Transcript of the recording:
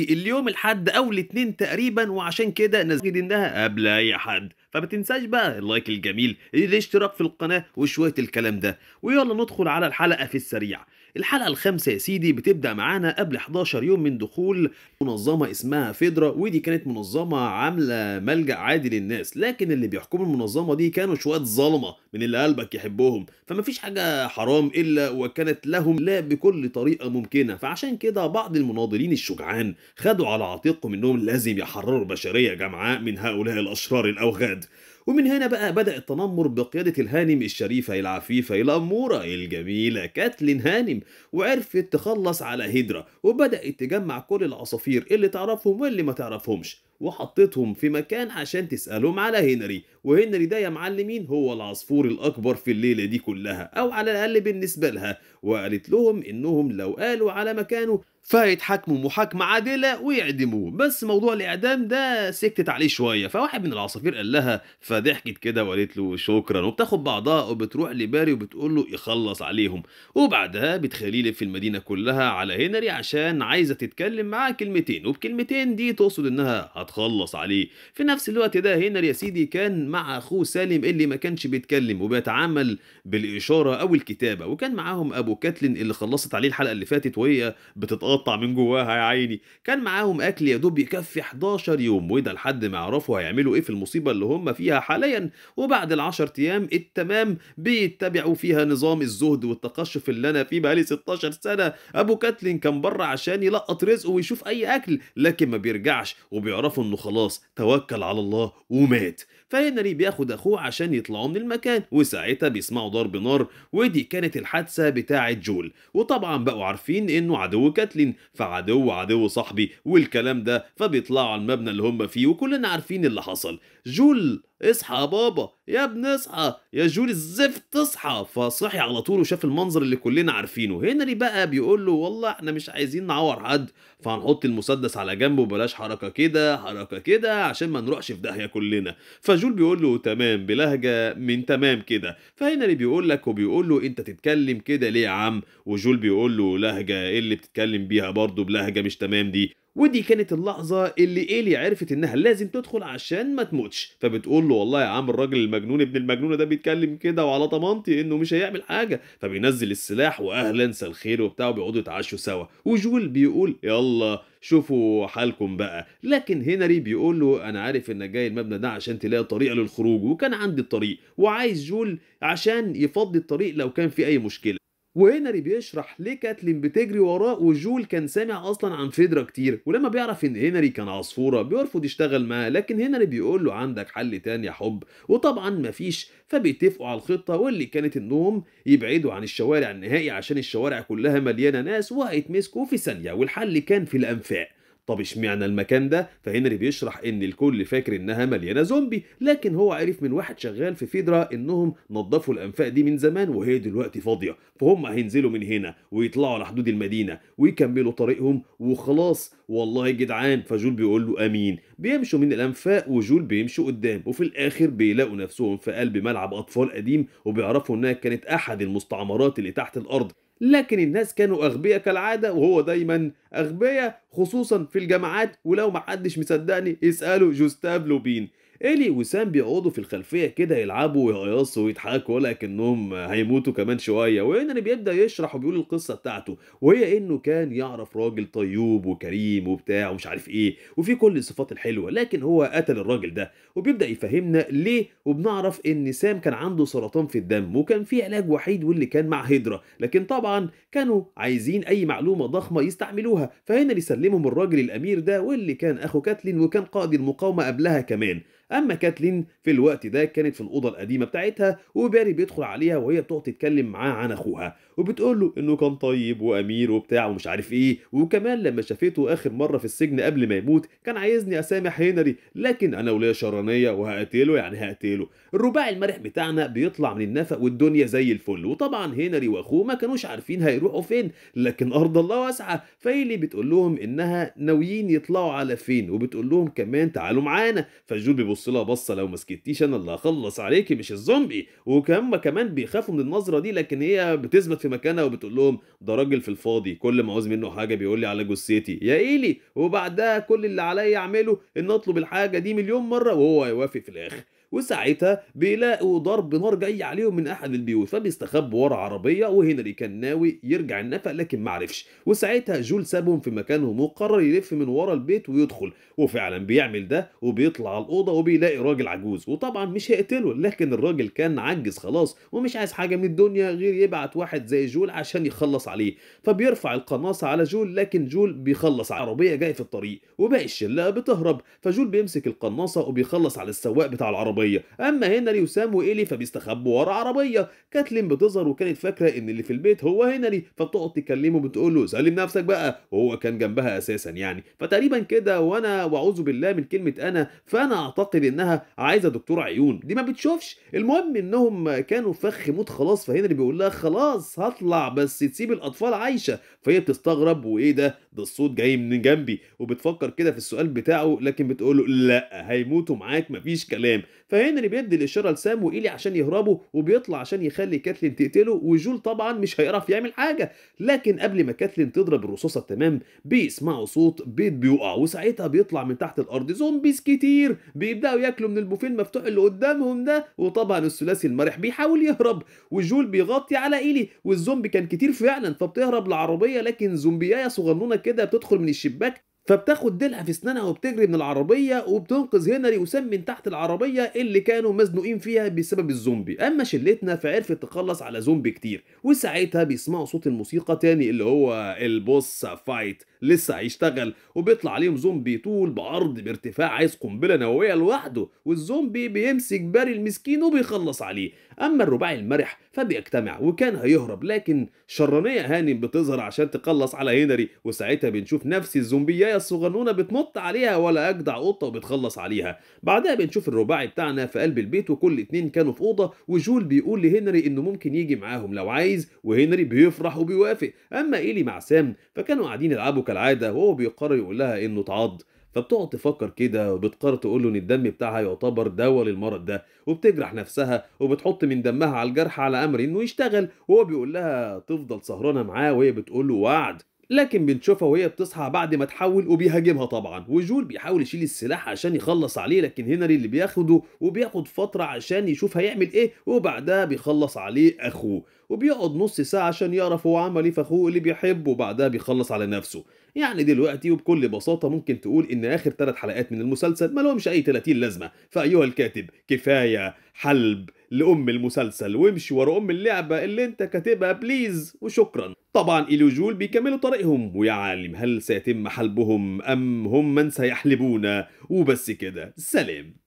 اليوم الحد او الاثنين تقريبا، وعشان كده نزل انها قبل اي حد. فما تنساش بقى ال like الجميل، الاشتراك في القناة وشوية الكلام ده. ويلا ندخل على الحلقة في السريع. الحلقة الخامسة يا سيدي بتبدأ معانا قبل 11 يوم من دخول منظمة اسمها فيدرا، ودي كانت منظمة عاملة ملجأ عادي للناس، لكن اللي بيحكموا المنظمة دي كانوا شوية ظلمة من اللي قلبك يحبهم، فما فيش حاجة حرام إلا وكانت لهم لا بكل طريقة ممكنة. فعشان كده بعض المناضلين الشجعان خدوا على عاتقهم انهم لازم يحرروا البشرية جمعاء من هؤلاء الأشرار الأوغاد. ومن هنا بقى بدأ التنمر بقيادة الهانم الشريفة العفيفة الأمورة الجميلة كاتلين هانم، وعرفت تخلص على هيدرا، وبدأت تجمع كل العصافير اللي تعرفهم واللي ما تعرفهمش، وحطتهم في مكان عشان تسألهم على هنري. وهنري ده يا معلمين هو العصفور الأكبر في الليلة دي كلها، أو على الأقل بالنسبة لها. وقالت لهم إنهم لو قالوا على مكانه فهيتحاكموا محاكمة عادلة ويعدموه. بس موضوع الإعدام ده سكتت عليه شوية، فواحد من العصافير قال لها، فضحكت كده وقالت له شكرا، وبتاخد بعضها وبتروح لباري وبتقول له يخلص عليهم. وبعدها بتخليه يلف المدينة كلها على هنري عشان عايزة تتكلم معاه كلمتين، وبكلمتين دي تقصد إنها هتخلص عليه. في نفس الوقت ده هنري يا سيدي كان مع أخوه سالم اللي ما كانش بيتكلم وبيتعامل بالإشارة أو الكتابة، وكان معاهم أبو كاتلين اللي خلصت عليه الحلقة اللي فاتت وهي بتتقطع من جواها يا عيني. كان معاهم اكل يا دوب يكفي 11 يوم، وده لحد ما يعرفوا هيعملوا ايه في المصيبة اللي هم فيها حاليا. وبعد ال10 ايام التمام بيتبعوا فيها نظام الزهد والتقشف اللي انا فيه بقالي 16 سنة. ابو كاتلين كان بره عشان يلقط رزقه ويشوف اي اكل، لكن ما بيرجعش، وبيعرفوا انه خلاص توكل على الله ومات. فهنري بياخد اخوه عشان يطلعوا من المكان، وساعتها بيسمعوا ضرب نار، ودي كانت الحادثة بتاعه جول. وطبعا بقوا عارفين انه عدو كاتلين، فعدو عدو صاحبي والكلام ده، فبيطلعوا على المبنى اللي هم فيه، وكلنا عارفين اللي حصل. جول اصحى يا بابا، يا ابن اصحى يا جول الزفت اصحى. فصحي على طول وشاف المنظر اللي كلنا عارفينه. هنري بقى بيقول له والله احنا مش عايزين نعور حد، فهنحط المسدس على جنب وبلاش حركة كده حركة كده عشان ما نروحش في داهية كلنا. فجول بيقول له تمام بلهجة من تمام كده. فهنري بيقول لك وبيقول له انت تتكلم كده ليه يا عم؟ وجول بيقول له لهجه ايه اللي بتتكلم بيها برضه بلهجة مش تمام دي. ودي كانت اللحظة اللي إيلي عرفت إنها لازم تدخل عشان ما تموتش، فبتقول له والله يا عم الراجل المجنون ابن المجنونة ده بيتكلم كده وعلى ضمانتي إنه مش هيعمل حاجة. فبينزل السلاح وأهلا الخير وبتاع، وبيقعدوا يتعشوا سوا. وجول بيقول يلا شوفوا حالكم بقى، لكن هنري بيقول له أنا عارف إنك جاي المبنى ده عشان تلاقي طريقة للخروج، وكان عندي الطريق، وعايز جول عشان يفضي الطريق لو كان في أي مشكلة. وهنري بيشرح ليه كاتلين بتجري وراه، وجول كان سامع اصلا عن فيدرا كتير، ولما بيعرف ان هنري كان عصفوره بيرفض يشتغل معاه، لكن هنري بيقول له عندك حل تاني يا حب، وطبعا مفيش. فبيتفقوا على الخطة، واللي كانت انهم يبعدوا عن الشوارع النهائي عشان الشوارع كلها مليانة ناس وهيتمسكوا في ثانية، والحل كان في الانفاق. طب اشمعنى المكان ده؟ فهنري بيشرح ان الكل فاكر انها مليانة زومبي، لكن هو عرف من واحد شغال في فيدرا انهم نظفوا الانفاق دي من زمان وهي دلوقتي فاضية، فهم هينزلوا من هنا ويطلعوا على حدود المدينة ويكملوا طريقهم وخلاص والله جدعان. فجول بيقول له امين. بيمشوا من الانفاق وجول بيمشوا قدام، وفي الاخر بيلاقوا نفسهم في قلب ملعب اطفال قديم، وبيعرفوا انها كانت احد المستعمرات اللي تحت الارض، لكن الناس كانوا أغبياء كالعادة، وهو دايما أغبياء خصوصا في الجامعات، ولو ما حدش مصدقني اسألوا جوستاف لوبين. إيلي وسام بيقعدوا في الخلفية كده يلعبوا ويهيصوا ويضحكوا ولكنهم هيموتوا كمان شوية. وهنري بيبدأ يشرح وبيقول القصة بتاعته، وهي إنه كان يعرف راجل طيوب وكريم وبتاع ومش عارف إيه وفي كل الصفات الحلوة، لكن هو قتل الراجل ده. وبيبدأ يفهمنا ليه، وبنعرف إن سام كان عنده سرطان في الدم وكان في علاج وحيد واللي كان مع هيدرا، لكن طبعا كانوا عايزين أي معلومة ضخمة يستعملوها. فهنري سلمهم الراجل الأمير ده واللي كان أخو كاتلين وكان قائد المقاومة قبلها كمان. اما كاتلين في الوقت ده كانت في الاوضة القديمة بتاعتها، وباري بيدخل عليها وهي بتقعد تتكلم معاه عن اخوها، وبتقول له انه كان طيب وامير وبتاع ومش عارف ايه، وكمان لما شافته اخر مرة في السجن قبل ما يموت كان عايزني اسامح هنري، لكن انا وليا شرانيه وهقتله يعني هقتله. الرباعي المرح بتاعنا بيطلع من النفق والدنيا زي الفل، وطبعا هنري واخوه ما كانوش عارفين هيروحوا فين، لكن ارض الله واسعة. فايلي بتقول لهم انها ناويين يطلعوا على فين، وبتقول لهم كمان تعالوا معانا. فجول بيبص بيبص لها بصة لو ما سكتيش انا اللي هخلص عليكي مش الزومبي، وكم كمان بيخافوا من النظرة دي، لكن هي بتثبت في مكانها وبتقول لهم ده راجل في الفاضي، كل ما عاوز منه حاجة بيقول لي على جثتي يا ايلي، وبعدها كل اللي عليا اعمله ان اطلب الحاجة دي مليون مرة وهو هيوافق في الاخر. وساعتها بيلاقوا ضرب نار جاي عليهم من احد البيوت، فبيستخبوا ورا عربية، وهنري كان ناوي يرجع النفق لكن معرفش. وساعتها جول سابهم في مكانهم وقرر يلف من ورا البيت ويدخل، وفعلا بيعمل ده وبيطلع على الاوضة وبيلاقي راجل عجوز، وطبعا مش هيقتله، لكن الراجل كان عجز خلاص ومش عايز حاجة من الدنيا غير يبعت واحد زي جول عشان يخلص عليه، فبيرفع القناصه على جول، لكن جول بيخلص على عربية جاية في الطريق، وباقي الشلة بتهرب، فجول بيمسك القناصه وبيخلص على السواق بتاع العربية. اما هنري وسام وايلي فبيستخبوا ورا عربية. كاتلين بتظهر وكانت فاكره ان اللي في البيت هو هنري، فبتقعد تكلمه بتقول له سلم نفسك بقى، وهو كان جنبها اساسا يعني. فتقريبا كده، وانا واعوذ بالله من كلمة انا، فانا اعتقد انها عايزه دكتور عيون، دي ما بتشوفش. المهم انهم كانوا فخ موت خلاص، فهنري بيقول لها خلاص هطلع بس تسيب الاطفال عايشه، فهي بتستغرب وايه ده الصوت جاي من جنبي، وبتفكر كده في السؤال بتاعه، لكن بتقول له لا هيموتوا معاك مفيش كلام. فهنري بيدي الاشارة لسام وايلي عشان يهربوا، وبيطلع عشان يخلي كاتلين تقتله، وجول طبعا مش هيعرف يعمل حاجة. لكن قبل ما كاتلين تضرب الرصاصة التمام بيسمعوا صوت بيت بيقع، وساعتها بيطلع من تحت الارض zombies كتير بيبداوا ياكلوا من البوفيه المفتوح اللي قدامهم ده، وطبعا الثلاثي المرح بيحاول يهرب، وجول بيغطي على ايلي، والزومبي كان كتير فعلا، فبتهرب العربية، لكن زومبيايه صغنونه كده بتدخل من الشباك، فبتاخد ديلها في اسنانها وبتجري من العربية، وبتنقذ هنري وسام من تحت العربية اللي كانوا مزنوقين فيها بسبب الزومبي. اما شلتنا فعرفت تخلص على زومبي كتير، وساعتها بيسمعوا صوت الموسيقى تاني اللي هو ال boss fight لسه هيشتغل، وبيطلع عليهم زومبي طول بعرض بارتفاع عايز قنبلة نووية لوحده، والزومبي بيمسك باري المسكين وبيخلص عليه. اما الرباعي المرح فبيجتمع وكان هيهرب، لكن شرانيه هانم بتظهر عشان تخلص على هنري، وساعتها بنشوف نفس الزومبيايه الصغنونه بتنط عليها ولا اجدع قطة وبتخلص عليها. بعدها بنشوف الرباعي بتاعنا في قلب البيت، وكل اتنين كانوا في اوضة، وجول بيقول لهنري انه ممكن يجي معاهم لو عايز، وهنري بيفرح وبيوافق. اما ايلي مع سام فكانوا قاعدين يلعبوا كالعادة، وهو بيقرر يقول لها انه اتعض، فبتقعد تفكر كده وبتقرر تقول له ان الدم بتاعها يعتبر دواء للمرض ده، وبتجرح نفسها وبتحط من دمها على الجرح على امر انه يشتغل، وهو بيقول لها تفضل سهرانة معاه، وهي بتقول له وعد. لكن بنشوفها وهي بتصحى بعد ما تحول وبيهاجمها طبعا، وجول بيحاول يشيل السلاح عشان يخلص عليه، لكن هنري اللي بياخده وبياخد فترة عشان يشوف هيعمل ايه، وبعدها بيخلص عليه اخوه، وبيقعد نص ساعة عشان يعرف هو عمل ايه في اخوه اللي بيحبه، وبعدها بيخلص على نفسه. يعني دلوقتي وبكل بساطة ممكن تقول ان اخر 3 حلقات من المسلسل ما لهمش اي 30 لازمة. فايها الكاتب كفاية حلب لأم المسلسل وامشي ورا أم اللعبة اللي انت كاتبها please، وشكرا. طبعا إيلي وجول بيكملوا طريقهم، ويا عالم هل سيتم حلبهم أم هم من سيحلبون. وبس كده، سلام.